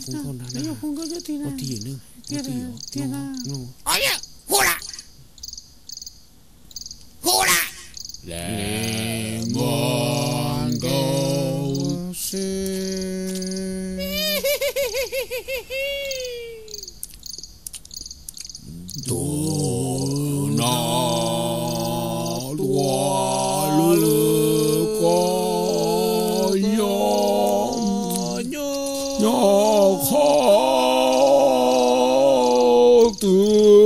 Hu la, hu la, hu la. Tus no tua lwm ko yog nyob qhov twg?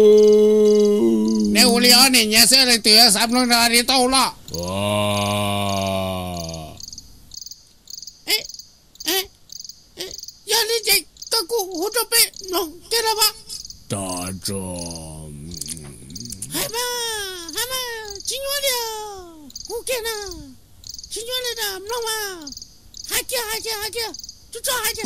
Neb ua li ob niam nyiam xwb leej twg xav mloog no li tau los? Yog li ces koj kuj hu rau peb mloog kiag los mas. Tag tso. Hais mas, hais mas, tsis nyuaj li, hu kiag na. Tsis nyuaj li na, mloog mas. Hais kiag, hais kiag, hais kiag, tso tso hais kiag.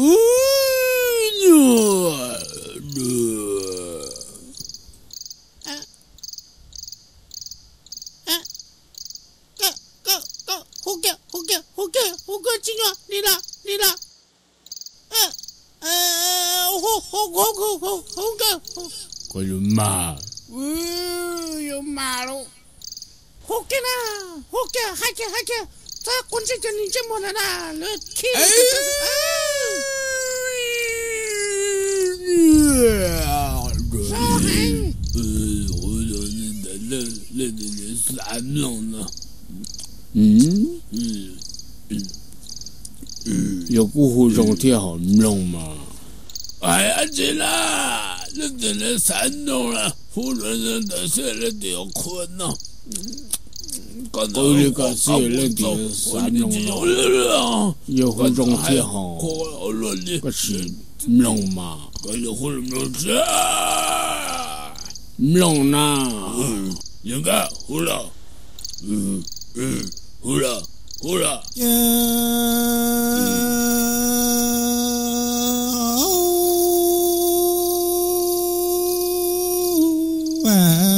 Koj, koj, koj, hu kiag, hu kiag, hu kiag, hu kiag, tsis nyuaj li lawm, li lawm. Hu, hu, hu, hu, hu, hu kiag. Koj yuav mag. Yuav mag lauj. Hu kiag na, hu kiag, hais kiag, hais kiag. Txhob quav ntsej cov niag ntsej muag ntawd na, lawv khib. Xav mloog no. Yog kuj hu zoo thiaj hom mloog mas. Dab tsi na, leej twg xav mloog na, hu ntawd xwb leej twg yuav qhuas no. Qw li ko xwb leej twg xav mloog no. Yog hu zoo thiaj hom, koj sim mloog mas. Mloog na. Hu los, hu los, hu los.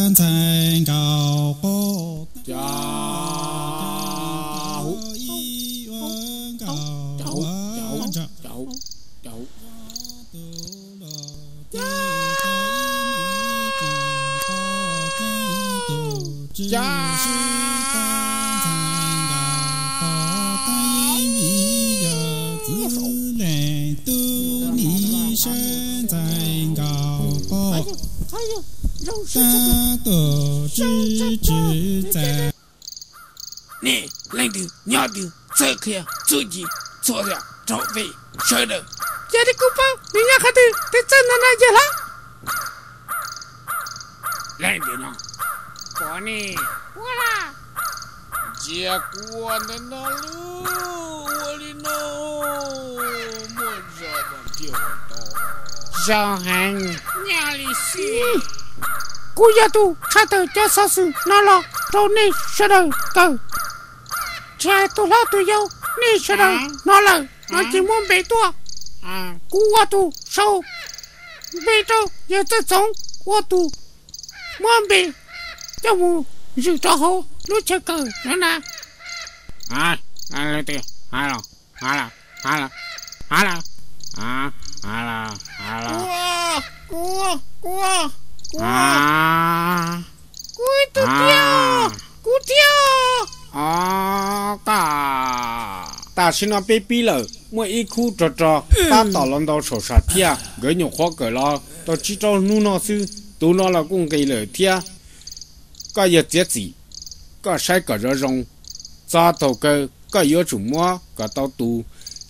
Ntxhais nkauj quaj, cas hu, cas hu, cas hu, cas hu. Cas nej leej twg nyob twg txawj qhia txuj ci txhua yam rau peb sawv daws. Yog li kuv paub nws nyob qhov twg, tes txawj ntawm no yawg hlob. Leej twg no? Pom ne. Ua li, ntsia kuv ua ntawm no lub, ua li no, muaj zog mas thiaj ua tau. Zoo heev, nyob li xwb. Kuv yog tus tshaj tawm cov xov xwm no los rau nej sawv daws kawm. Tsis hais tus hlob tus yau, nej sawv daws hnov lawm no ces muab npe tuaj. Kuv ua tus sau npe rau yawg Txawj Txoov ua tus muab npe coj mus zwm rau hauv lub chaw kawm no na. Kuv, kuv, kuv, kuv, kuv ib tug thiab, kuv thiab. Tam sim no peb pib lawm, muaj ib khub rog rog tab tom los ntau saum sam thiaj, nkawd nyuam qhuav kawm los tau tsib rau hnub no xwb, tus no los kuj nqis lawm thiab. Koj yog txiav txim, koj saib kom zoo zoo, txog thaum kawg koj yuav tsum muab kom tau tus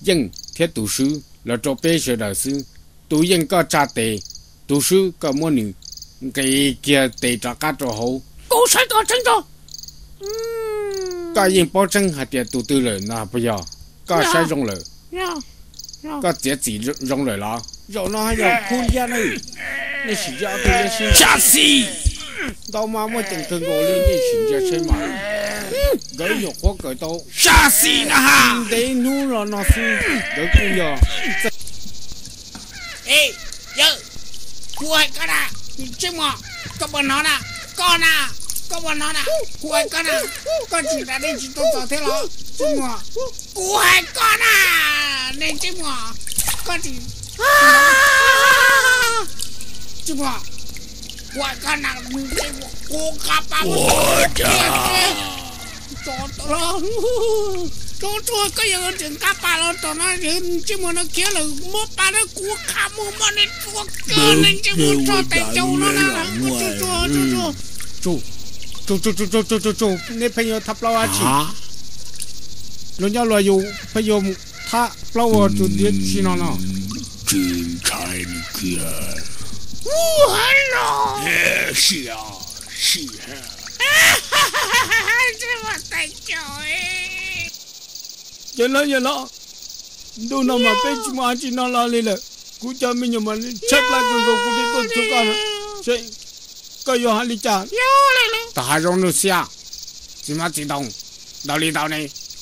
yeej thiab tus swb los rau peb sawv daws xwb. Tus yeej koj tsa tes, tus swb koj muab nws nqis kiag tes rov qab rau hauv. Kuv saib kom tseeb tso. Koj yeej paub tseeb hais tias tus twg lawm no puas yog? Koj saib zoo lawm, koj txiav txim zoo lawm los? Zaum no yog khub liab ne, nej sim ntsia ob tug liab sib. Sab xis! Ntau mas muaj ceem kawg nkaus li, nej sim ntsia saib mas. Nkawd nyuam qhuav kawm tau sab xis no ha, ntev hnub los no xwb nkawd kuj yog. Yawg, kuv hais koj na, niag ntsej muag, koj puas hnov na? Koj na, koj puas hnov na? Kuv hais koj na, koj tseem ras dej tsis tau txaus thiab los? Ntsej muag, kuv hais koj na, niag ntsej muag, koj tseem Tsis muaj, kuv hais koj na, kuv qab pab ua, tsuag tsuag koj yog tseem qab pab los tom no, tsis muaj no khiav lawm, muab pab rau kuv qab mus moj niag tsuag kawg, ntsej muag tso tais caus no na. Tsuag tsuag, neb pheej yuav thab plaub dab tsi? Luag nyob luag yus pheej yuav thab plaub ua tus diav tsi no no. Tsis ntshai li kiag. Sim, sim, yawg laus, yawg laus, ntuj no mas peb tsis muaj dab tsi noj los li lawm. Kuv cov me nyuam mas tshaib plab kawg nkaus, kuv thiaj tuaj cuag koj no. Koj yuav hais li cas? Tom hav zoov nuj xiab, txiv hmab txiv ntoo, ntau li ntawd ne,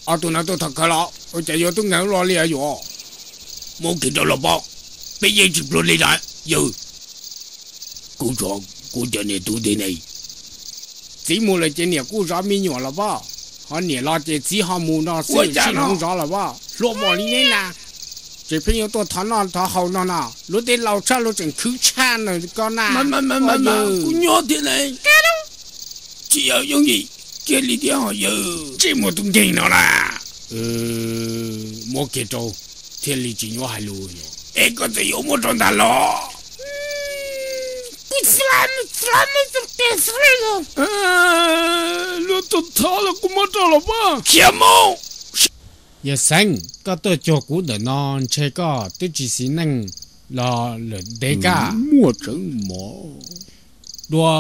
ob tug no tuaj thov khawv los ua cas yuav tub nkeeg los li yuav? Muab kiag rau los pab, peb yeej tsis pluag li lawm yawg. Kuv, kuv cov niam tub tib neeg, txiv mus lawm ces niam kuj zov me nyuam los pab, ho niam los ces txiv ho mus no xwb, sib hloov zov los pab. Hluas npaum li neb na, tseem pheej yuav tuaj thov noj thov haus no no, luag tej laus tshaj luag tseem khwv tshaj na koj na. Kuv nyob thiab ne, tsis yog yooj yim kiag li thiab ho yawg. Ntsej muag tub nkeeg no na, muab kiag rau thiaj li tsis nyuaj hais lus. Es koj txawm yuav muab rau ntag los? Luag tuaj thov los kuv muab rau los pab. Khiav mus. Yawg Xeeb, koj tuaj cuag kuv ntawm no ntshe koj twb tsis xis neej los lawm ntev kawg. Muaj tseeb mog. Dua,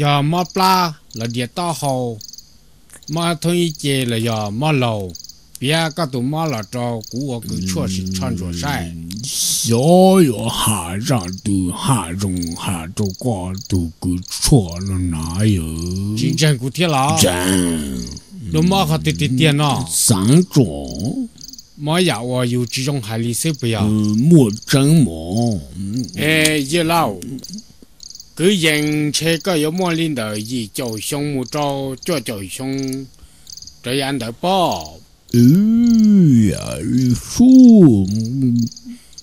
yog mob plab los dias taub hau, mob thoob ib ce los yog mob laus, piav koj tus mob los rau kuv ua kws tshuaj sim tsho ntsuam saib. Xyov yuav has zaj twg has zoo has rau koj tus kws tshuaj no na yawg. Tsis ntseeg kuv thiab los? Ntseeg. Dua, mob qhov twg tiag tiag no? Xeeb tso. Mob yam uas yus tsis zoo hais li xwb puas yog? Muaj tseeb mog. Es yawg laus, kwv yees ntshe koj yuav muaj li ntawm yim caum xyoo mus rau cuaj caum xyoo rov yav ntawd pob. Li sub.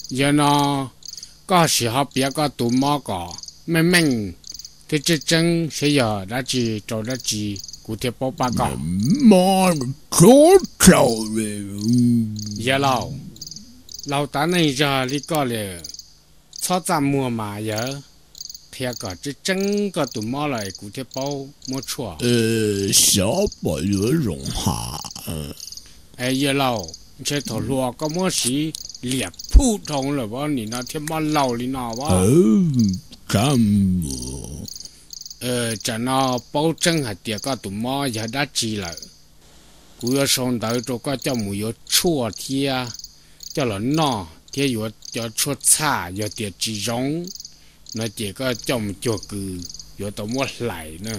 Yog no, koj sim ho piav koj tus mob kom meej meej thiab tseeb tseeb seb yog dab tsi rau dab tsi, kuv thiaj paub pab koj. Mob tshov dlhau li. Yawg laus, laus tav neej zog li koj li, txhob txaj muag mas yawg, qhia kom tseeb tseeb koj tus mob los es kuv thiaj paub muab tshuaj. Xyov puas yuav zoo has. Yawg laus, ntshe thaum hluas koj muab siv liam phuj dhau lawm as, nim no thiaj mob laus li no as. Tsam no paub tseeb hais tias koj tus mob yog dab tsi lawm, kuv yuav sau ntawv rau koj coj mus yuav tshuaj thiab coj los noj thiab yuav cov tshuaj txhaj, yog tias tsis zoo no ces koj coj mus cuag kws yuav tau muab hlais na.